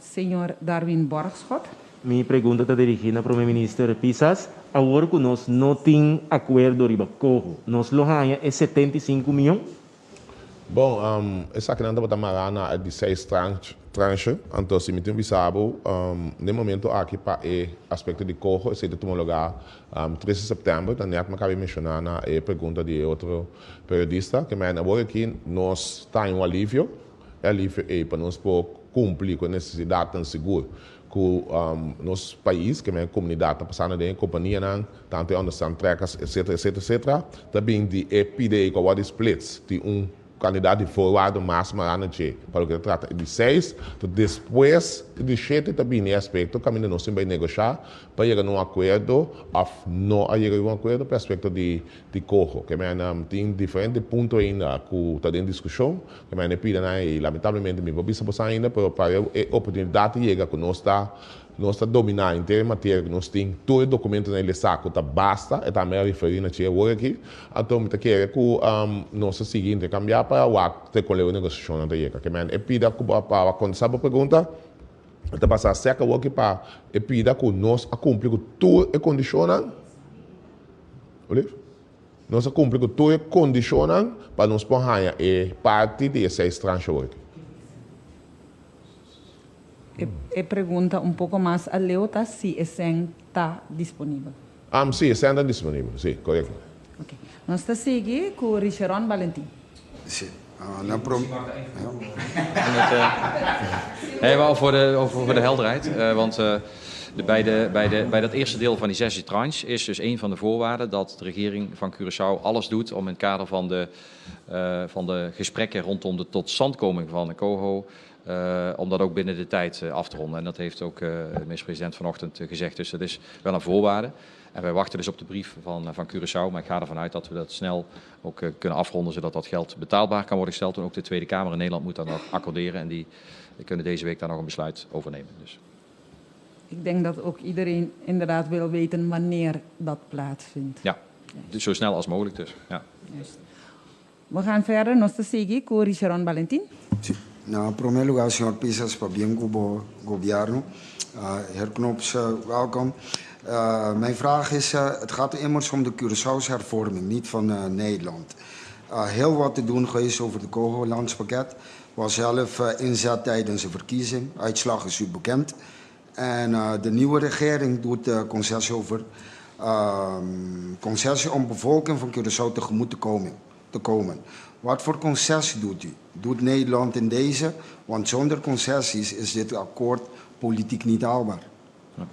Señor Darwin Borgschot. Mi pregunta ta dirigí na Promé Minister Pisas. Awor ku nos no tin akuerdo riba Coho, nos lo haña e 75 mion? Bon, esakinan tabata mará na e di seis tranche. Anto, si mi tin bisa bo, na e momento aki pa e aspekto di Coho, esei ta tuma lugá 3 di sèptèmber, ta nèt mi a kaba di menshoná na e pregunta di e otro periodista, ke men awor aki nos ta haña un alivio, e alivio ei pa nos por kumpli ku e nesesidatnan sigur ku nos pais, ke men komunidat ta pasando den e kompanianan, tantu e onderstand trekkers, etcetera, etcetera, etcetera, ta bin di e pida ku a wòrdu splits di un kantidat di voorwaarden mas mará na dje pa loke ta trata e di seis, ta despues e di shete ta bini e aspekto kaminda nos tin bai negoshá pa yega na un akuerdo òf no a yega un akuerdo pa e aspekto di Coho. Ke men tin diferente punto ainda ku ta den diskushon, ke men e pidanan ei lamentablemente mi por bisa boso ainda, pero pa e oportunidat yega ku nos ta dominá henter e materia, ku nos tin tur e dokumentonan ei lesa ku ta basta, e tambe a referí na dje awor aki, anto mi ta kere ku nos ta sigui interkambiá pa wak te kon leu e negosiashonnan ta yega. Ke men e pida ku bo pa kontestá bo pregunta e ta pasa sèk awor aki pa e pida ku nos a kumpli ku tur e kondishonnan. Olive? Nos a kumpli ku tur e kondishonnan pa nos por haña e parti di e seis tranche awor aki. E pregunta un poko mas aleu ta si e sèn ta disponibel. Si, e sèn ta disponibel, si, korekto. Ok. Nos ta sigui ku Richeron Balentin. Si. Na prom. Nee, maar voor de helderheid. Want bij dat eerste deel van die zesde tranche is dus een van de voorwaarden dat de regering van Curaçao alles doet om in het kader van de gesprekken rondom de totstandkoming van de COHO, om dat ook binnen de tijd af te ronden. En dat heeft ook de minister-president vanochtend gezegd. Dus dat is wel een voorwaarde. En wij wachten dus op de brief van Curaçao. Maar ik ga ervan uit dat we dat snel ook kunnen afronden, zodat dat geld betaalbaar kan worden gesteld. En ook de Tweede Kamer in Nederland moet daar nog accorderen. En die kunnen deze week daar nog een besluit over nemen. Dus. Ik denk dat ook iedereen inderdaad wil weten wanneer dat plaatsvindt. Ja, dus zo snel als mogelijk dus. Ja. Juist. We gaan verder. Nos ta sigui ku Richeron Valentin. Si. Na promé lugá, señor Pisas, pabien ku bo gobièrnu. Heer Knops, welkom. Mijn vraag is, het gaat immers om de Curaçaose hervorming, niet van Nederland. Heel wat te doen geweest over de COHO-landspakket. Was zelf inzet tijdens de verkiezing. Uitslag is u bekend. En de nieuwe regering doet de concessie over concessie om bevolking van Curaçao tegemoet te komen, te komen. Wat voor concessie doet u? Doet Nederland in deze? Want zonder concessies is dit akkoord politiek niet haalbaar. Ja.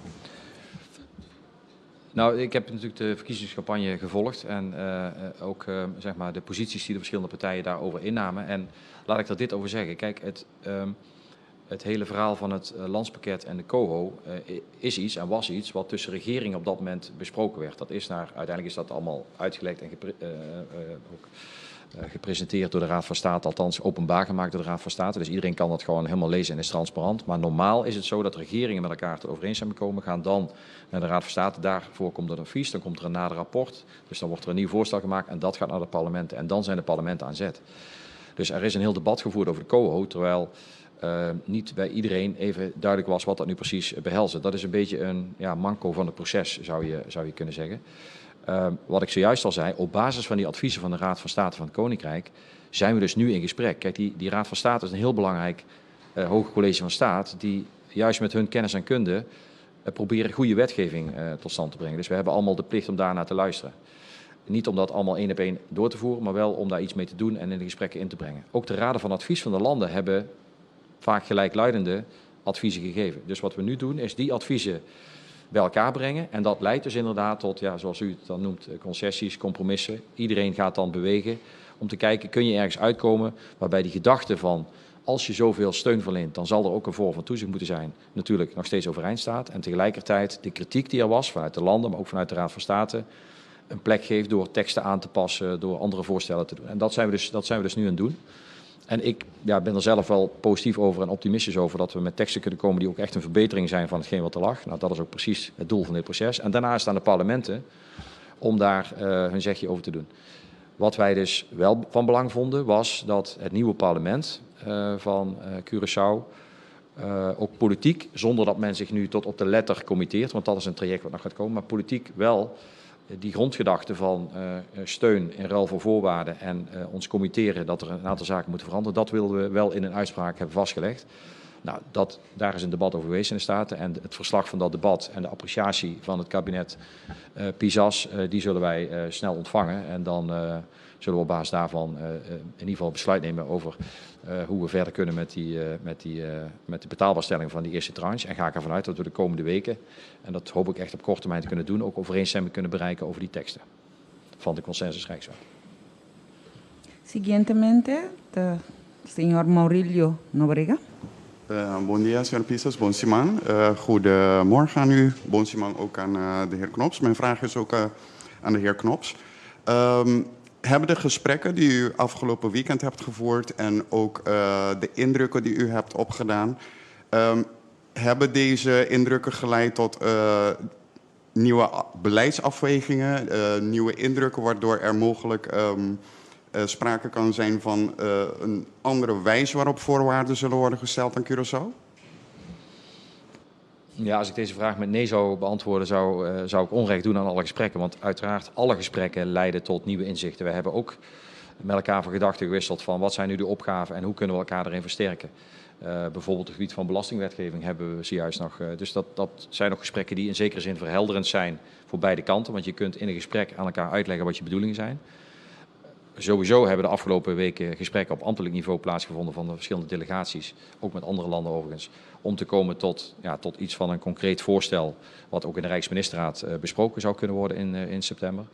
Nou, ik heb natuurlijk de verkiezingscampagne gevolgd en ook zeg maar de posities die de verschillende partijen daarover innamen. En laat ik daar dit over zeggen. Kijk, het hele verhaal van het landspakket en de COHO is iets en was iets wat tussen regeringen op dat moment besproken werd. Uiteindelijk is dat allemaal uitgelekt en ook gepresenteerd door de Raad van State, althans openbaar gemaakt door de Raad van State. Dus iedereen kan dat gewoon helemaal lezen en is transparant. Maar normaal is het zo dat regeringen met elkaar tot overeenstemming komen, gaan dan naar de Raad van State. Daarvoor komt er een advies, dan komt er een nader rapport. Dus dan wordt er een nieuw voorstel gemaakt en dat gaat naar de parlementen. En dan zijn de parlementen aan zet. Dus er is een heel debat gevoerd over de COHO, terwijl niet bij iedereen even duidelijk was wat dat nu precies behelsde. Dat is een beetje een manco van het proces, zou je kunnen zeggen. Wat ik zojuist al zei, op basis van die adviezen van de Raad van State van het Koninkrijk zijn we dus nu in gesprek. Kijk, die Raad van State is een heel belangrijk hoger college van staat die juist met hun kennis en kunde proberen goede wetgeving tot stand te brengen. Dus we hebben allemaal de plicht om daarnaar te luisteren. Niet om dat allemaal één op één door te voeren, maar wel om daar iets mee te doen en in de gesprekken in te brengen. Ook de raden van advies van de landen hebben vaak gelijkluidende adviezen gegeven. Dus wat we nu doen is die adviezen bij elkaar brengen. En dat leidt dus inderdaad tot, zoals u het dan noemt, concessies, compromissen. Iedereen gaat dan bewegen om te kijken, kun je ergens uitkomen waarbij die gedachte van, als je zoveel steun verleent, dan zal er ook een vorm van toezicht moeten zijn, natuurlijk nog steeds overeind staat. En tegelijkertijd de kritiek die er was vanuit de landen, maar ook vanuit de Raad van State, een plek geeft door teksten aan te passen, door andere voorstellen te doen. En dat zijn we dus nu aan het doen. En ik ben er zelf wel positief over en optimistisch over dat we met teksten kunnen komen die ook echt een verbetering zijn van hetgeen wat er lag. Dat is ook precies het doel van dit proces. En daarna is het aan de parlementen om daar hun zegje over te doen. Wat wij dus wel van belang vonden was dat het nieuwe parlement van Curaçao ook politiek, zonder dat men zich nu tot op de letter committeert, want dat is een traject wat nog gaat komen, maar politiek wel die grondgedachte van steun in ruil voor voorwaarden en ons committeren dat er een aantal zaken moeten veranderen, dat wilden we wel in een uitspraak hebben vastgelegd. Daar is een debat over geweest in de Staten en het verslag van dat debat en de appreciatie van het kabinet Pisas, die zullen wij snel ontvangen en dan zullen we op basis daarvan in ieder geval besluit nemen over hoe we verder kunnen met de betaalbaarstelling van die eerste tranche. En ga ik ervan uit dat we de komende weken, en dat hoop ik echt op korte termijn te kunnen doen, ook overeenstemming kunnen bereiken over die teksten van de consensus Rijkswet. Siguientemente, de señor Maurilio Nobrega. Bon dia, señor Pisas. Bon siman. Goedemorgen aan u. Bon siman ook aan de heer Knops. Mijn vraag is ook aan de heer Knops. Hebben de gesprekken die u afgelopen weekend hebt gevoerd en ook de indrukken die u hebt opgedaan, hebben deze indrukken geleid tot nieuwe beleidsafwegingen, nieuwe indrukken waardoor er mogelijk sprake kan zijn van een andere wijze waarop voorwaarden zullen worden gesteld aan Curaçao? Ja, als ik deze vraag met nee zou beantwoorden, zou ik onrecht doen aan alle gesprekken. Want uiteraard, alle gesprekken leiden tot nieuwe inzichten. We hebben ook met elkaar van gedachten gewisseld van wat zijn nu de opgaven en hoe kunnen we elkaar erin versterken. Bijvoorbeeld het gebied van belastingwetgeving hebben we zojuist nog. Dus dat zijn nog gesprekken die in zekere zin verhelderend zijn voor beide kanten. Want je kunt in een gesprek aan elkaar uitleggen wat je bedoelingen zijn. Sowieso hebben de afgelopen weken gesprekken op ambtelijk niveau plaatsgevonden van de verschillende delegaties, ook met andere landen overigens, om te komen tot iets van een concreet voorstel wat ook in de Rijksministerraad besproken zou kunnen worden in september.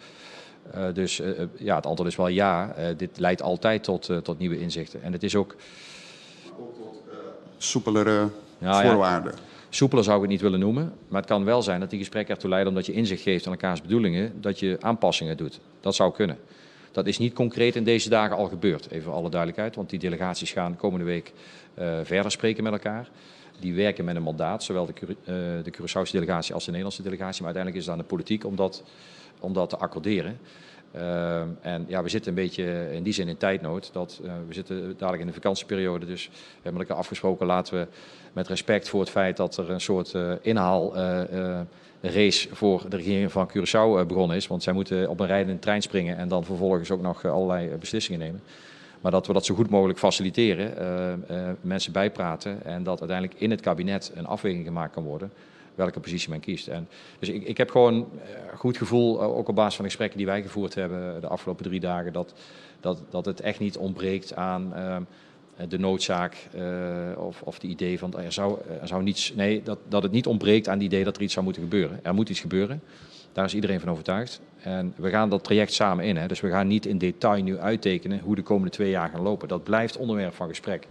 Dus het antwoord is wel ja. Dit leidt altijd tot nieuwe inzichten. En het is ook Ook tot soepelere voorwaarden. Soepeler zou ik het niet willen noemen, maar het kan wel zijn dat die gesprekken ertoe leiden omdat je inzicht geeft aan elkaars bedoelingen, dat je aanpassingen doet. Dat zou kunnen. Dat is niet concreet in deze dagen al gebeurd, even voor alle duidelijkheid, want die delegaties gaan komende week verder spreken met elkaar. Die werken met een mandaat, zowel de Curaçaose delegatie als de Nederlandse delegatie, maar uiteindelijk is het aan de politiek om dat te accorderen. En ja, we zitten een beetje in die zin in tijdnood. Dat, we zitten dadelijk in de vakantieperiode, dus we hebben met elkaar afgesproken, laten we met respect voor het feit dat er een soort inhaalrace voor de regering van Curaçao begonnen is. Want zij moeten op een rijdende trein springen en dan vervolgens ook nog allerlei beslissingen nemen. Maar dat we dat zo goed mogelijk faciliteren, mensen bijpraten en dat uiteindelijk in het kabinet een afweging gemaakt kan worden welke positie men kiest. En dus ik heb gewoon een goed gevoel, ook op basis van de gesprekken die wij gevoerd hebben de afgelopen 3 dagen, dat het echt niet ontbreekt aan de noodzaak of de idee van er zou niets, nee, dat het niet ontbreekt aan het idee dat er iets zou moeten gebeuren. Er moet iets gebeuren. Daar is iedereen van overtuigd. En we gaan dat traject samen in. Hè. Dus we gaan niet in detail nu uittekenen hoe de komende 2 jaar gaan lopen. Dat blijft onderwerp van gesprek.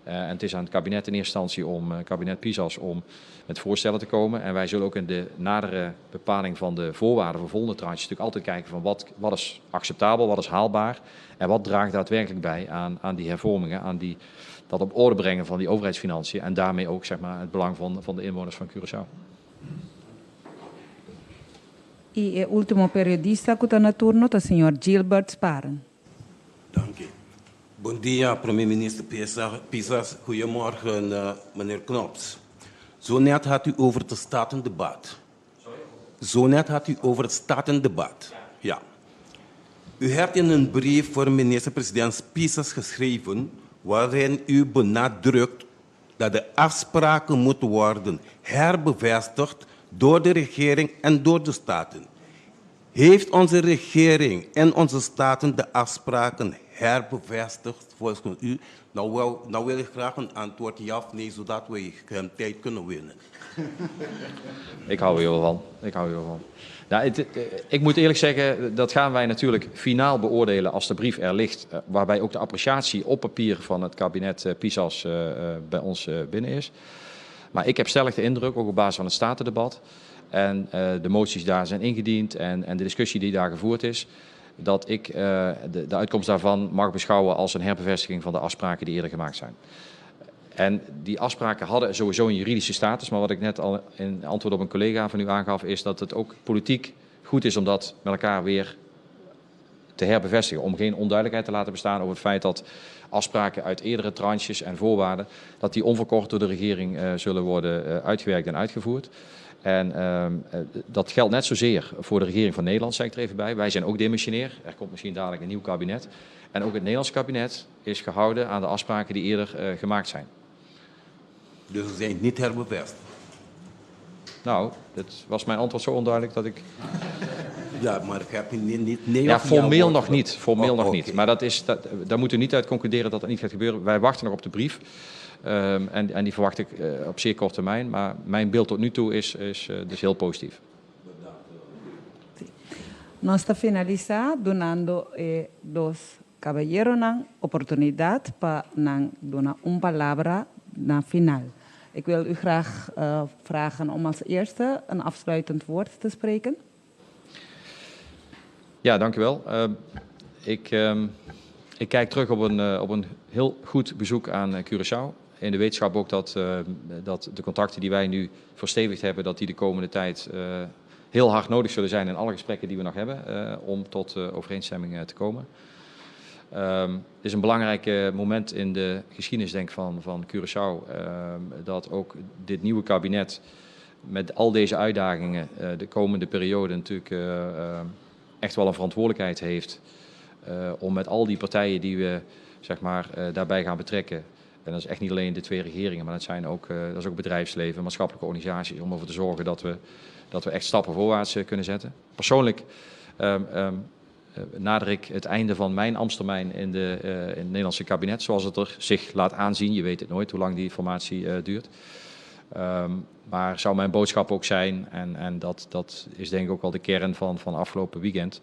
En het is aan het kabinet in eerste instantie om, kabinet Pisas, om met voorstellen te komen. En wij zullen ook in de nadere bepaling van de voorwaarden voor volgende tranches natuurlijk altijd kijken van wat is acceptabel, wat is haalbaar en wat draagt daadwerkelijk bij aan die hervormingen, aan dat op orde brengen van die overheidsfinanciën en daarmee ook, zeg maar, het belang van de inwoners van Curaçao. Y e ultimo periodista cu ta na turno ta señor Gilbert Sparen. Dank u. Bon dia, premier minister Pisas. Goedemorgen, meneer Knops. Zo net had u over het statendebat. Zo net had u over het statendebat. Ja. U hebt in een brief voor minister-president Pisas geschreven waarin u benadrukt dat de afspraken moeten worden herbevestigd door de regering en door de staten. Heeft onze regering en onze staten de afspraken herbevestigd volgens u? Nou wil ik graag een antwoord ja of nee, zodat we tijd kunnen winnen. Ik hou hier wel van. Ik hou hier wel van. Nou, ik moet eerlijk zeggen, dat gaan wij natuurlijk finaal beoordelen als de brief er ligt, waarbij ook de appreciatie op papier van het kabinet Pisas bij ons binnen is. Maar ik heb stellig de indruk, ook op basis van het statendebat en de moties daar zijn ingediend en de discussie die daar gevoerd is, dat ik de uitkomst daarvan mag beschouwen als een herbevestiging van de afspraken die eerder gemaakt zijn. En die afspraken hadden sowieso een juridische status, maar wat ik net al in antwoord op een collega van u aangaf, is dat het ook politiek goed is om dat met elkaar weer te herbevestigen. Om geen onduidelijkheid te laten bestaan over het feit dat afspraken uit eerdere tranches en voorwaarden, dat die onverkort door de regering zullen worden uitgewerkt en uitgevoerd. En dat geldt net zozeer voor de regering van Nederland, zeg ik er even bij. Wij zijn ook demissionair. Er komt misschien dadelijk een nieuw kabinet. En ook het Nederlands kabinet is gehouden aan de afspraken die eerder gemaakt zijn. Dus ze zijn niet herbevestigd? Nou, dat was mijn antwoord zo onduidelijk dat ik... Ja, maar ik heb niet nee Ja, of ja formeel woord nog gehoord. niet. Formeel nog niet. Maar daar moeten we niet uit concluderen dat dat niet gaat gebeuren. Wij wachten nog op de brief. En die verwacht ik op zeer korte termijn. Maar mijn beeld tot nu toe is dus heel positief. Nos ta finalisa dunando dos caballeronan oportunidad pa nan duna un palabra na final. Ik wil u graag vragen om als eerste een afsluitend woord te spreken. Ja, dank u wel. Ik kijk terug op een heel goed bezoek aan Curaçao. In de wetenschap ook dat de contacten die wij nu verstevigd hebben, dat die de komende tijd heel hard nodig zullen zijn in alle gesprekken die we nog hebben om tot overeenstemming te komen. Het is een belangrijk moment in de geschiedenis, denk ik, van Curaçao, dat ook dit nieuwe kabinet met al deze uitdagingen de komende periode natuurlijk echt wel een verantwoordelijkheid heeft om met al die partijen die we daarbij gaan betrekken. En dat is echt niet alleen de twee regeringen, maar dat is ook bedrijfsleven, maatschappelijke organisaties, om ervoor te zorgen dat we echt stappen voorwaarts kunnen zetten. Persoonlijk nader ik het einde van mijn ambtstermijn in het Nederlandse kabinet, zoals het er zich laat aanzien. Je weet het nooit hoe lang die formatie duurt. Maar zou mijn boodschap ook zijn, en dat is denk ik ook wel de kern van afgelopen weekend,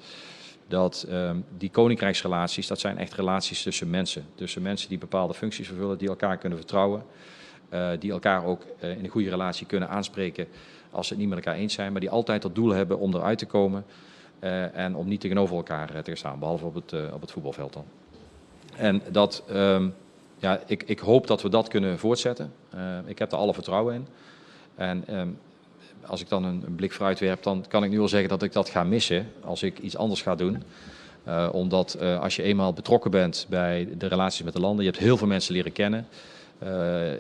dat die koninkrijksrelaties, dat zijn echt relaties tussen mensen. Tussen mensen die bepaalde functies vervullen, die elkaar kunnen vertrouwen, die elkaar ook in een goede relatie kunnen aanspreken als ze het niet met elkaar eens zijn, maar die altijd dat doel hebben om eruit te komen en om niet tegenover elkaar te gaan staan, behalve op het voetbalveld dan. En ja, ik hoop dat we dat kunnen voortzetten. Ik heb er alle vertrouwen in. En als ik dan een blik vooruit werp, dan kan ik nu al zeggen dat ik dat ga missen als ik iets anders ga doen. Omdat als je eenmaal betrokken bent bij de relaties met de landen, je hebt heel veel mensen leren kennen.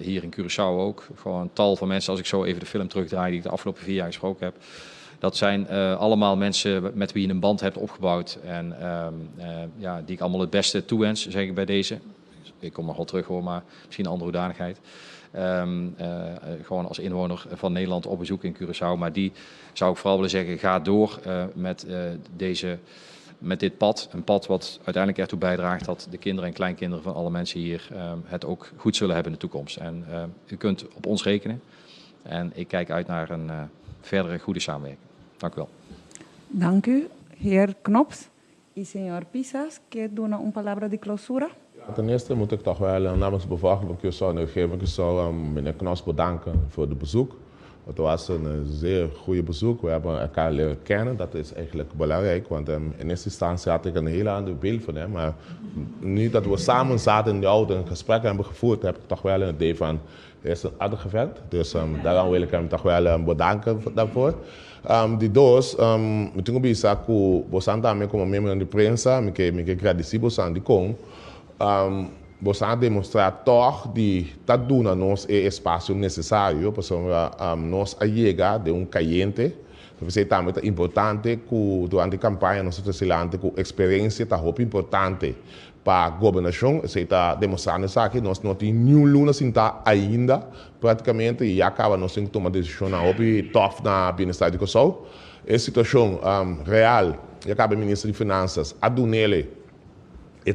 Hier in Curaçao ook. Gewoon tal van mensen, als ik zo even de film terugdraai die ik de afgelopen 4 jaar gesproken heb. Dat zijn allemaal mensen met wie je een band hebt opgebouwd en ja, die ik allemaal het beste toewens, zeg ik bij deze. Ik kom nog wel terug hoor, maar misschien een andere hoedanigheid. Gewoon als inwoner van Nederland op bezoek in Curaçao. Maar die zou ik vooral willen zeggen, ga door met dit pad. Een pad wat uiteindelijk ertoe bijdraagt dat de kinderen en kleinkinderen van alle mensen hier het ook goed zullen hebben in de toekomst. En u kunt op ons rekenen. En ik kijk uit naar een verdere goede samenwerking. Dank u wel. Dank u, heer Knops. I señor Pisas, ke duna un palabra di klousura? Ten eerste moet ik toch wel namens de bevolking van Curaçao en de regering van Curaçao meneer Knops bedanken voor het bezoek. Het was een zeer goede bezoek. We hebben elkaar leren kennen. Dat is eigenlijk belangrijk, want in eerste instantie had ik een heel ander beeld van hem. Maar nu dat we samen zaten in de auto en een gesprek hebben gevoerd, heb ik toch wel een idee van, hij is een aardige vent. Dus daarom wil ik hem toch wel bedanken daarvoor. Di dos, mi tin ku bisa ku boso tambe komo miembro di prensa, mi ke gradisí boso di kon boso a demostrá toch di ta duna nos e espasio nesesario, pasobra nos a yega den un kayente. Anto, tambe ta importante ku durante e kampaña nos ta ku eksperensia ta hopi importante pa gobernashon. Esei ta demostrando aki, nos no tin ningun luna sintá ainda, práktikamente, i ya kaba nos tin ku tuma desishon hopi tough na bienestar di Kòrsou. E situashon real, ya kaba minister di Finansa, a dun'é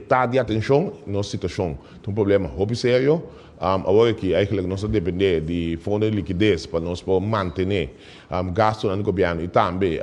ta di atenshon, nos situashon tin un problema hopi serio. Awor aki eigenlijk nos ta dependé di fondo di likides pa nos por mantené gasto na gobièrnu i tambe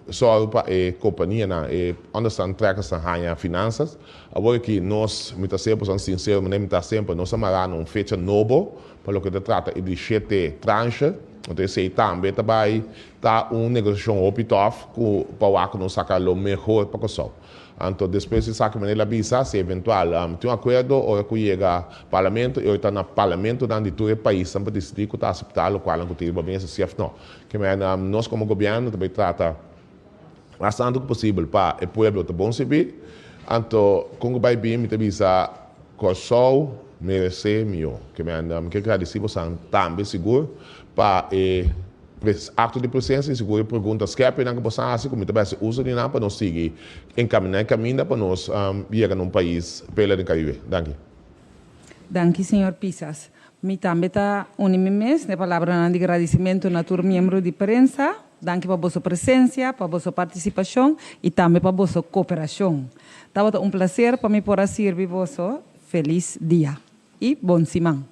sòru pa e kompanianan, e onderstandtrekkers haña finansa. Awor aki nos, mi ta semper sinsero, mi ta semper, nos a mara un fecha nobo pa loke ta trata e di shete tranche. Anto, esei tambe tambe ta un negoshashon hopi tough ku pa ku nos saka lo mihó pa Kòrsou. Anto, despues di esaki manera bisa, si eventual tin un akuerdo, ora ku yega parlamento, i ta na parlamento dan di tur pais pa disidí ku ta aseptá loke ku tin bin si no. Ke men nos komo gobièrnu tambe trata mas tantu posibel pa e pueblo ta bon sirbí. Anto, kon bai bin, mi ta bisa Kòrsou meresé mihó. Ke men ke gradisí boso tambe sigur pa e akto di presensia i sigur pregunta skerpi ku boso a hasi, ku mi tambe uso di nan pa nos sigui enkaminá e kaminda pa nos yega na un pais perla di Karibe. Danki. Danki, señor Pisas. Mi tambe ta uni mi mes na palabra di gradisimentu na tur miembro di prensa. Danki pa boso presensia, pa boso partisipashon i tambe pa boso kooperashon. Tabata un plaser pa mi por a sirbi boso. Felis dia i bon siman.